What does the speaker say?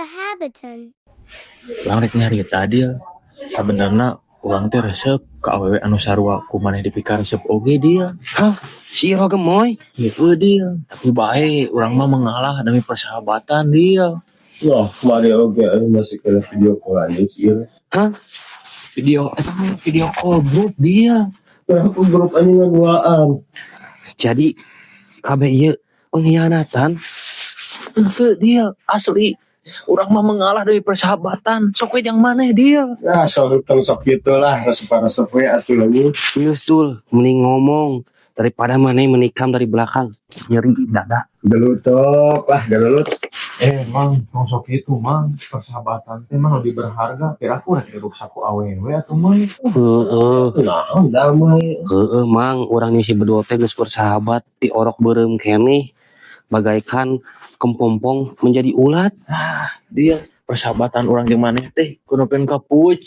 Persahabatan. Urang rek nyarita dia. Sabenerna urang teh resep ka awewe anu sarua ku maneh dipikaresep oge dia. Hah? Si Iro gemoy? Heueuh dia, tapi bae urang mah mengalah demi persahabatan dia. Wah, kemarin oge anu masih kena video call aja sih. Hah? Video eta mah video call grup dia. Kenapa grup anjing duaan? Jadi kabeh ieu pengkhianatan. Henteu dia, asli. Urang mah mengalah demi persahabatan. Sok we jang maneh dia. Nah, soal hutang sok gitu lah, resep-resep we atuh lagi. Geus dul, mending ngomong daripada maneh menikam dari belakang. Nyeri dada. Gelut sok lah, gelut. Eh, Mang, tong sok itu, Mang. Persahabatan teh mah lebih berharga. Kira aku rek hirup saku awewe atuh, Mang. Heeh. Nah, damai. Heeh, Mang, urang si berdua teh geus bersahabat di orok beureum keneh bagaikan kempompong menjadi ulat. Ah, dia persahabatan urang jeung maneh teh kudu ka pucuk.